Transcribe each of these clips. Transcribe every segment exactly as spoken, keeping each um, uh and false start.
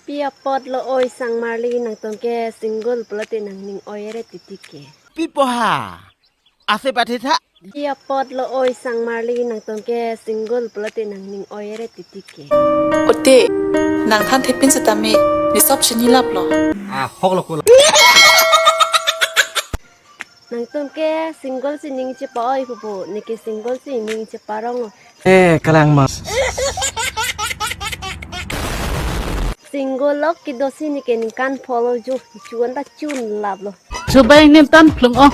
Pi apotlo oi sangmarli, nangtum ke single pulote nangning oi ere titi ke. Pi poha? Ase pathe tha. Pi apotlo oi sangmarli, nangtum ke single pulote nangning oi ere titi ke. Ote, nang than thepin setame, ne sop chini laplo. Ah, hok lo ko. Nangtum ke single si ning chepa-oi pupu, ne ke single si ning cheparong. Eh, kalang ma. Single lok kedo si ne ke ningkan pho lo jo, chuan ta chun laplo. Chubai nem tan phlung o.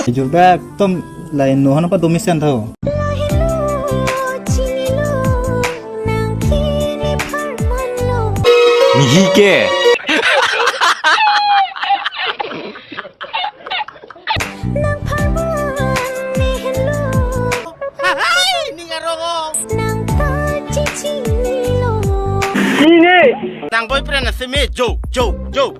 Jur bak tom lai no hana pa domi sen tho. Mihi ke. Nang boyfriend na seme jo, jo, jo.